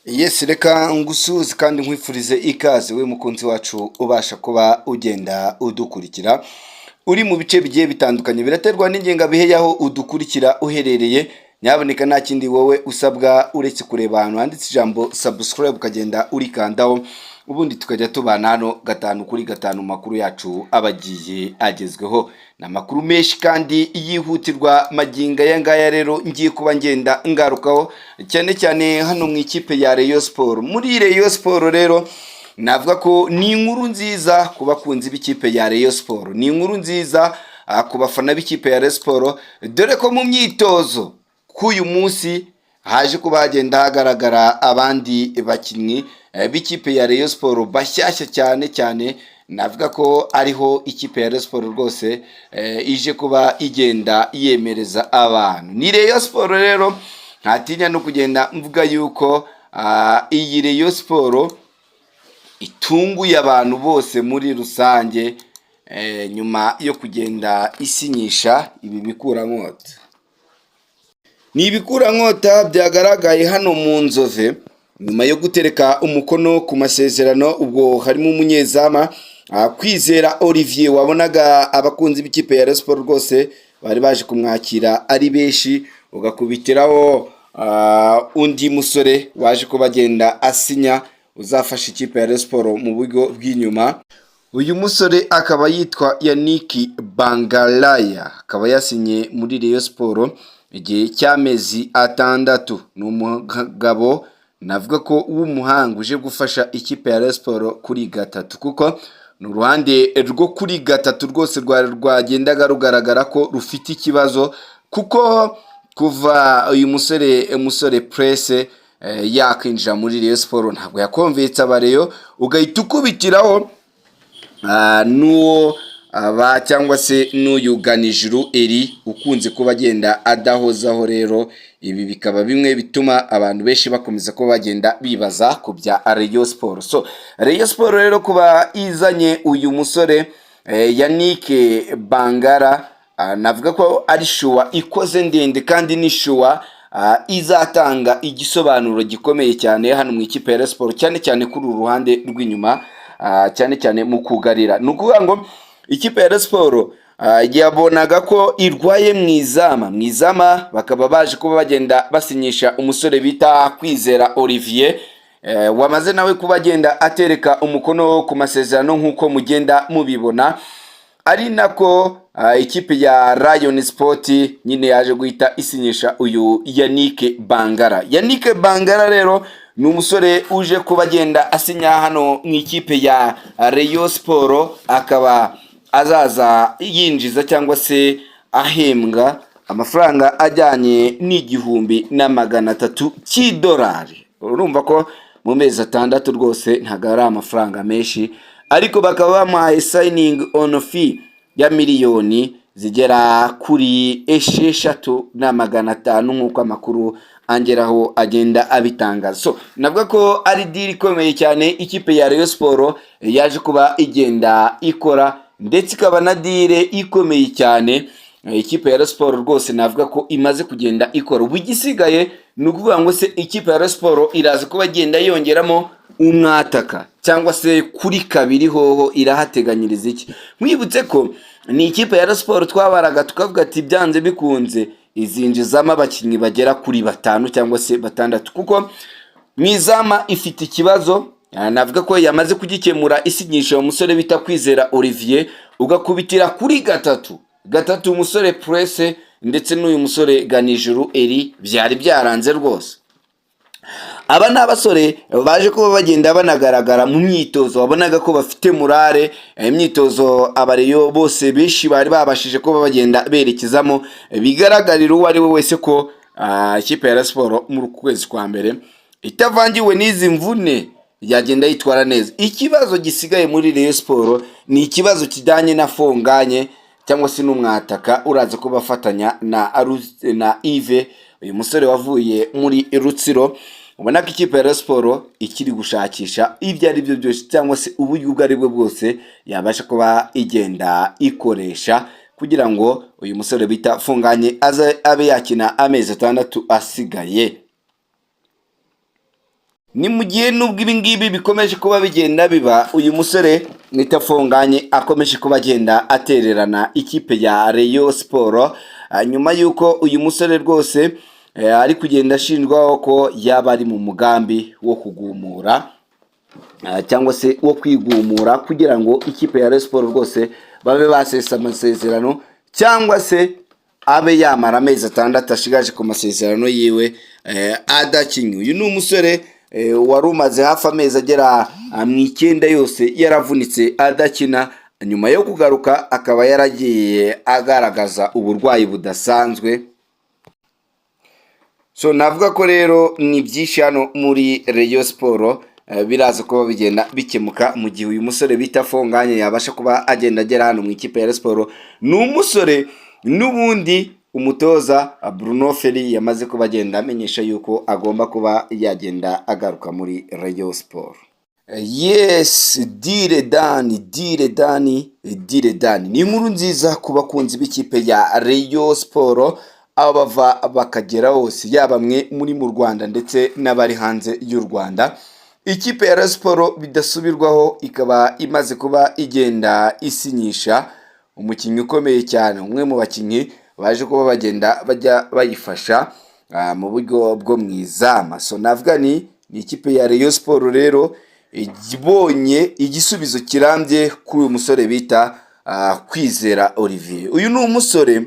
Yes, reka ngusuhuze kandi nkwifurize ikaze, we mukunzi wacu ubasha kuba ugenda udukurikira uri mu bice bigiye bitandukanye. Biraterwa n'ingengabihe y'aho udukurikira uherereye. Nyaboneka, nta kindi wowe usabwa uretse kureba ahantu handitse ijambo "subscribe", ukagenda urikandaho, ubundi tukajya tubana hano gatanu kuri gatanu. Makuru yacu aba agiye agezweho, ni amakuru menshi kandi yihutirwa. Magingo aya ngaya rero ngiye kuba ngenda ngarukaho cyane cyane hano mu ikipe ya Rayon Sport. Muri Rayon Sport rero navuga ko ni inkuru nziza ku bakunzi b'ikipe ya Rayon Sport, ni inkuru nziza ku bafana b'ikipe ya Rayon Sport, dore ko mu myitozo k'uyu munsi haje kuba hagenda hagaragara abandi bakinnyi b'ikipe ya Rayon Sport bashyashya cyane cyane. Navuga ko ariho ikipe ya Rayon Sport rwose ije kuba igenda yemereza abantu. Ni Rayon Sport rero ntatinya no kugenda mvuga yuko iyi Rayon Sport itunguye abantu bose muri rusange, nyuma yo kugenda isinyisha ibi bikurankota. Ni ibikurankota byagaragaye hano mu Nzove nyuma yo gutereka umukono ku masezerano. Ubwo harimo umunyezama Kwizera Olivier, wabonaga abakunzi b'ikipe ya Rayon Sport rwose bari baje kumwakira ari benshi, ugakubitiraho undi musore waje kuba agenda asinya uzafasha ikipe ya Rayon Sport mu buryo bw'inyuma. Uyu musore akaba yitwa Yannick Bangalaya, akaba yasinye muri Rayon Sport igihe cy'amezi 6. Ni umugabo navuga ko w'umuhanga uje gufasha ikipe ya Rayon Sport kuri gatatu, kuko ni uruhande rwo kuri gatatu rwose rwari rwagendaga rugaragara ko rufite ikibazo, kuko kuva uyu musore Prince yakwinjira muri Rayon Sport ntabwo yakonvetse abareyo, ugahita ukubitiraho n'uwo aba cyangwa se n'uyu Ganijuru Eri ukunze kuba agenda adahozaho. Rero ibi bikaba bimwe bituma abantu benshi bakomeza kuba bagenda bibaza ku bya Rayon Sport. So Rayon Sport rero kuba izanye uyu musore Yannick Bangara, navuga ko ari choix ikoze ndende kandi ni choix izatanga igisobanuro gikomeye cyane hano mu ikipe ya Rayon Sport, cyane cyane kuri uru ruhande rw'inyuma, cyane cyane mu kugarira. Ni ukuvuga ngo ikipe ya Rayon Sport yabonaga ko irwaye mu izama. Mu izama bakaba baje kuba bagenda basinyisha umusore bita Kwizera Olivier, wamaze nawe kuba agenda atereka umukono ku masezerano nk'uko mugenda mubibona, ari nako ikipe ya Rayon Sport nyine yaje guhita isinyisha uyu Yannick Bangara. Yannick Bangara rero ni umusore uje kuba agenda asinya hano mu ikipe ya Rayon Sport, akaba azaza yinjiza cyangwa se ahembwa amafaranga ajyanye n'1300 cy'idolari. Urumva ko mu mezi 6 rwose ntabwo ari amafaranga menshi, ariko bakaba bamuhaye signing on fee ya miliyoni zigera kuri 6,500, nk'uko amakuru angeraho agenda abitangaza. So navuga ko ari deal ikomeye cyane ikipe ya Rayon Sport yaje kuba igenda ikora, ndetse ikaba na deal ikomeye cyane ikipe ya Rayon Sport rwose navuga ko imaze kugenda ikora. Ubu igisigaye ni ukuvuga ngo se ikipe ya Rayon Sport iraza kuba igenda yongeramo umwataka, cyangwa se kuri kabiri hoho irahateganyiriza iki? Mwibutse ko ni ikipe ya Rayon Sport twabaraga tukavuga ati byanze bikunze izinjizamo abakinnyi bagera kuri batanu cyangwa se batandatu, kuko mu izama ifite ikibazo. Navuga ko yamaze kugikemura isinyisha uwo musore bita Kwizera Olivier, ugakubitira kuri gatatu gatatu umusore Prince ndetse n'uyu musore Ganijuru Eri byari byaranze rwose. Aba ni abasore baje kuba bagenda banagaragara mu myitozo, wabonaga ko bafite morale. Imyitozo abareyo bose benshi bari babashije kuba bagenda berekezamo, bigaragarira uwo ari we wese ko ikipe ya Rayon Sport muri uku kwezi kwa mbere itavangiwe n'izi mvune yagenda yitwara neza. Ikibazo gisigaye muri Rayon Sport ni ikibazo kijyanye na Fonganye cyangwa se n'umwataka uraza kuba afatanya na Yves, uyu musore wavuye muri Rutsiro. Ubona ko ikipe ya Rayon Sport ikiri gushakisha ibyo ari byo byose cyangwa se uburyo ubwo ari bwo bwose yabasha kuba igenda ikoresha kugira ngo uyu musore bita Funganye aze abe yakina amezi 6 asigaye. Ni mu gihe nubwo ibi ngibi bikomeje kuba bigenda biba, uyu musore Mwitafunganye akomeje kuba agenda atererana ikipe ya Rayon Sport, nyuma y'uko uyu musore rwose ari kugenda ashinjwaho ko yaba ari mu mugambi wo kugumura cyangwa se wo kwigumura kugira ngo ikipe ya Rayon Sport rwose babe basesa amasezerano, cyangwa se abe yamara amezi 6 ashigaje ku masezerano yiwe adakinnye. Uyu ni umusore wari umaze hafi amezi agera mu 9 yose yaravunitse adakina, nyuma yo kugaruka akaba yaragiye agaragaza uburwayi budasanzwe. So navuga ko rero ni byinshi hano muri Rayon Sport, biraza kuba bigenda bikemuka mu gihe uyu musore bita Fonganye yabasha kuba agenda agera hano mu ikipe ya Rayon Sport. Ni umusore n'ubundi umutoza Bruno Ferry yamaze kuba agenda amenyesha yuko agomba kuba yagenda agaruka muri Rayon Sport. Yes, deal done, deal done, deal done. Ni inkuru nziza ku bakunzi b'ikipe ya Rayon Sport aho bava bakagera hose, yaba mwe muri mu Rwanda ndetse n'abari hanze y'u Rwanda. Ikipe ya Rayon Sport bidasubirwaho ikaba imaze kuba igenda isinyisha umukinnyi ukomeye cyane, umwe mu bakinnyi baje kuba bagenda bajya bayifasha mu buryo bwo mu izamu. So navuga ni ikipe ya Rayon Sport rero ibonye igisubizo kirambye kuri uyu musore bita Kwizera Olivier. Uyu ni umusore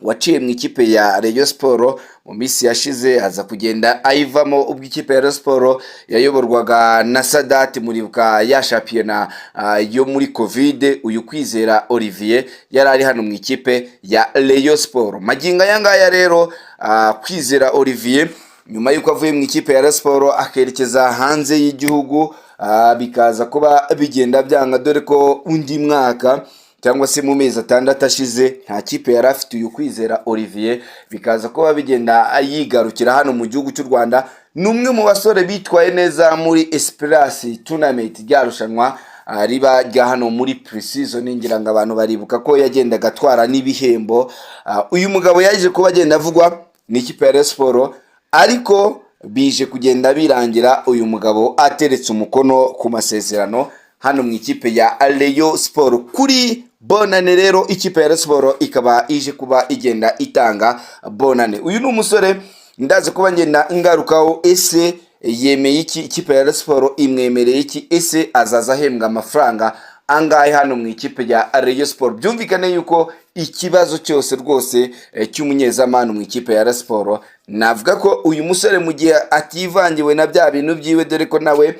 waciye mu ikipe ya Rayon Sport mu minsi yashize, aza kugenda ayivamo ubwo ikipe ya Rayon Sport yayoborwaga na Sadati. Muribuka ya shampiyona yo muri Covid, uyu Kwizera Olivier yari ari hano mu ikipe ya Rayon Sport. Magingo aya ngaya rero, Kwizera Olivier nyuma y'uko avuye mu ikipe ya Rayon Sport akerekeza hanze y'igihugu, bikaza kuba bigenda byanga, dore ko undi mwaka cyangwa se mu mezi 6 ashize nta kipe yari afite uyu Kwizera Olivier, bikaza kuba bigenda yigarukira hano mu gihugu cy'u Rwanda. Ni umwe mu basore bitwaye neza muri Esperance Tournament, rya rushanwa riba rya hano muri pre-season. Ngira ngo abantu baribuka ko yagendaga atwara n'ibihembo. Uyu mugabo yaje kuba agenda avugwa n'ikipe ya Rayon Sport, ariko bije kugenda birangira uyu mugabo ateretse umukono ku masezerano hano mu ikipe ya Rayon Sport. Kuri bonane rero, ikipe ya Rayon Sport ikaba ije kuba igenda itanga bonane. Uyu ni umusore ndazi kuba ngenda ngarukaho. Ese yemeye iki? Ikipe ya Rayon Sport imwemereye iki? Ese azaza ahembwa amafaranga angahe hano mu ikipe ya Rayon Sport? Byumvikane yuko ikibazo cyose rwose cy'umunyezamu mu ikipe ya Rayon Sport, navuga ko uyu musore mu gihe ativangiwe na bya bintu byiwe, dore ko nawe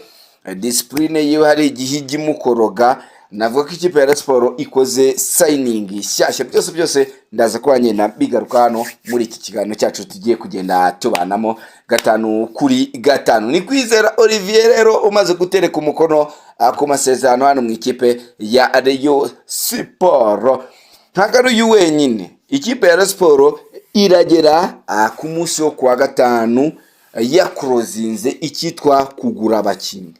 discipline yiwe hari igihe ijya imukoroga, navuga ko ikipe ya Rayon Sport ikoze signing nshyashya. Byose byose ndaza kuba ngenda bigaruka hano muri iki kiganiro cyacu tugiye kugenda tubanamo gatanu kuri gatanu. Ni Kwizera Olivier rero umaze gutereka umukono ku masezerano hano mu ikipe ya Rayon Sport. Ntabwo ari uyu wenyine, ikipe ya Rayon Sport iragera ku munsi wo kuwa gatanu yakorozinze icyitwa kugura abakinnyi.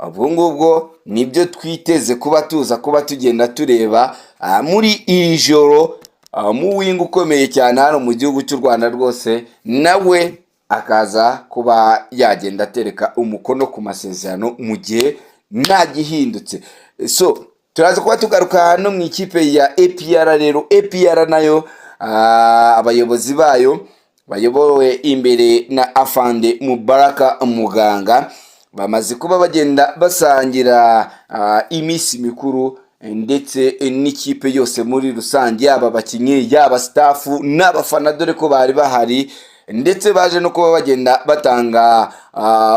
Ubwo ngubwo nibyo twiteze kuba tuza kuba tugenda tureba muri iri joro, mu winga ukomeye cyane hano mu gihugu cy'u Rwanda rwose, nawe akaza kuba yagenda atereka umukono ku masezerano mu gihe nta gihindutse. So turaza kuba tugaruka no mu ikipe ya APR rero. APR nayo, abayobozi bayo bayobowe imbere na Afande Mubaraka Muganga bamaze kuba bagenda basangira iminsi mikuru ndetse n'ikipe yose muri rusange, yaba abakinnyi, yaba staff n'abafana, dore ko bari bahari, ndetse baje no kuba bagenda batanga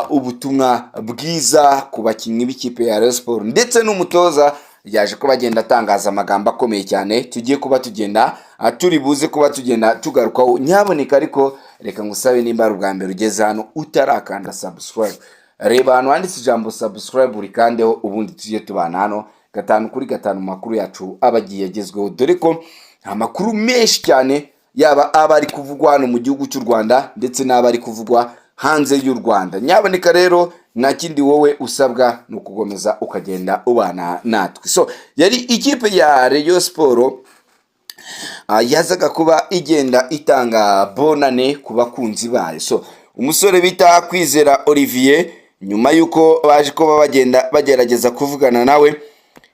ubutumwa bwiza ku bakinnyi b'ikipe ya Rayon Sport, ndetse n'umutoza yaje kuba agenda atangaza amagambo akomeye cyane tugiye kuba tugenda turi buze kuba tugenda tugarukaho. Nyaboneka ariko reka ngusabe, nimba ari ubwa mbere ugeze hano utarakanda subscribe, reba ahantu handitse ijambo subscribe urikandeho, ubundi tujye tubana hano gatanu kuri gatanu mu makuru yacu aba agiye agezweho, dore ko amakuru menshi cyane yaba aba ari kuvugwa hano mu gihugu cy'u Rwanda ndetse n'aba ari kuvugwa hanze y'u Rwanda. Nyaboneka rero nta kindi wowe usabwa ni ukukomeza ukagenda ubana natwe. So yari ikipe ya Rayon Sport yazaga kuba igenda itanga bonane ku bakunzi bayo. So Umusore bita Kwizera Olivier, nyuma y'uko baje kuba bagenda bagerageza kuvugana nawe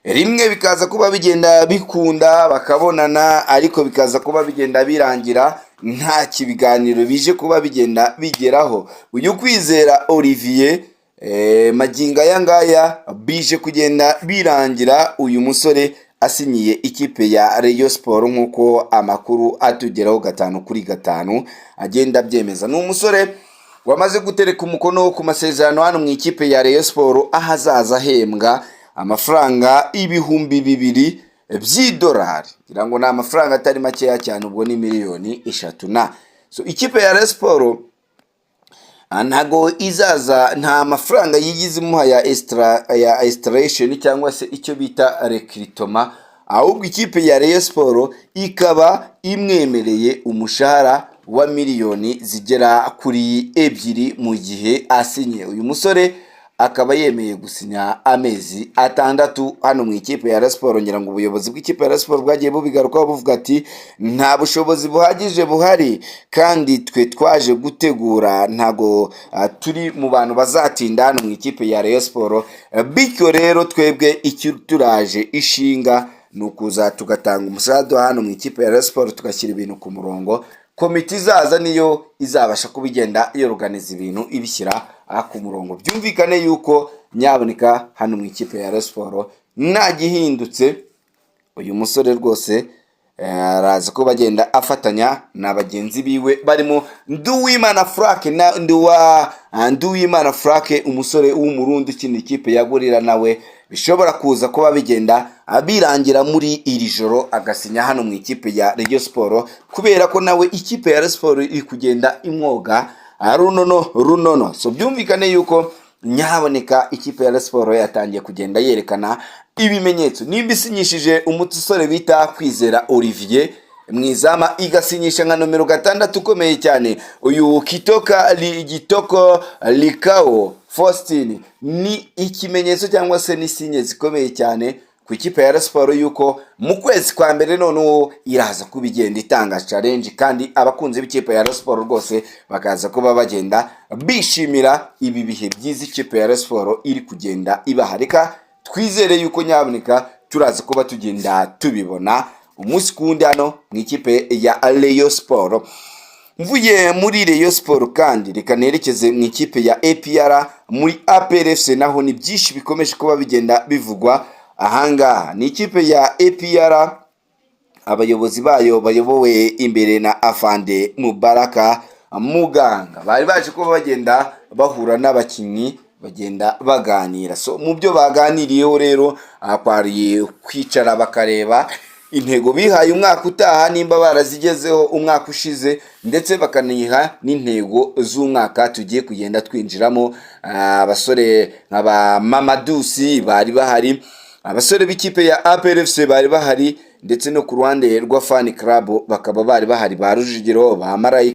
rimwe, bikaza kuba bigenda bikunda bakabonana, ariko bikaza kuba bigenda birangira nta kibiganiro bije kuba bigenda bigeraho. Uyu Kwizera Olivier, magingo aya ngaya bije kugenda birangira uyu musore asinyiye ikipe ya Rayon Sport, nk'uko amakuru atugeraho 5 kuri 5 agenda abyemeza. Ni umusore wamaze gutereka umukono ku masezerano hano mu ikipe ya Rayon Sport, aho azaza ahembwa amafaranga 2000 by'idolari. Ngira ngo ni amafaranga atari makeya cyane, ubwo ni miliyoni 3 na so. Ikipe ya Rayon Sport ntago izaza, nta mafaranga yigize imuha ya extraction cyangwa se icyo bita recruitment, ahubwo ikipe ya Rayon Sport ikaba imwemereye umushahara wa miliyoni zigera kuri 2 mu gihe asinye. Uyu musore akaba yemeye gusinya amezi 6 hano mu ikipe ya Rayon Sport. Ngira ngo ubuyobozi bw'ikipe ya Rayon Sport bwagiye bubigarukaho, buvuga ati: "Nta bushobozi buhagije buhari, kandi twe twaje gutegura, ntago turi mu bantu bazatinda hano mu ikipe ya Rayon Sport. Bityo rero twebwe icyo turaje ishinga ni ukuza tugatanga umusaruro hano mu ikipe ya Rayon Sport, tugashyira ibintu ku murongo. Komite izaza niyo izabasha kuba igenda yoroganiza ibintu, ibishyira ku murongo." Byumvikane yuko nyaboneka hano mu ikipe ya Rayon Sport nta gihindutse, uyu musore rwose araza kuba agenda afatanya na bagenzi biwe barimo Nduwimana Frank na Nduwimana Frank, umusore w'Umurundi ukina ikipe ya Gorilla, nawe bishobora kuza kuba bigenda birangira muri iri joro agasinya hano mu ikipe ya Rayon Sport, kubera ko nawe ikipe ya Rayon Sport iri kugenda imwoga runono runono. So byumvikane yuko nyaboneka ikipe ya Rayon Sport yatangiye kugenda yerekana ibimenyetso. Nimba isinyishije umusore bita Kwizera Olivier mu izama, igasinyisha nka nomero 6 ukomeye cyane uyu Kitoka Gitoko Likao Faustin, ni ikimenyetso cyangwa se ni signe zikomeye cyane ku ikipe ya Rayon Sport yuko mu kwezi kwa mbere noneho iraza kuba igenda itanga challenge, kandi abakunzi b'ikipe ya Rayon Sport rwose bakaza kuba bagenda bishimira ibi bihe byiza ikipe ya Rayon Sport iri kugenda ibaha. Reka twizere yuko nyaboneka turaza kuba tugenda tubibona umunsi ku wundi hano mu ikipe ya Rayon Sport. Mvuye muri Rayon Sport kandi, reka nerekeze mu ikipe ya APR. Muri APR FC naho ni byinshi bikomeje kuba bigenda bivugwa. Ahangaha ni ikipe ya APR, abayobozi bayo bayobowe imbere na Afande Mubaraka Muganga bari baje kuba bagenda bahura n'abakinnyi, bagenda baganira. So mu byo baganiriyeho rero kwari kwicara bakareba intego bihaye umwaka utaha, nimba barazigezeho umwaka ushize, ndetse bakaniha n'intego z'umwaka tugiye kugenda twinjiramo. Abasore nka ba Mamadusi bari bahari, abasore b'ikipe ya APR FC bari bahari, ndetse no ku ruhande rwa fan club bakaba bari bahari, ba Rujugiro, ba Marayika.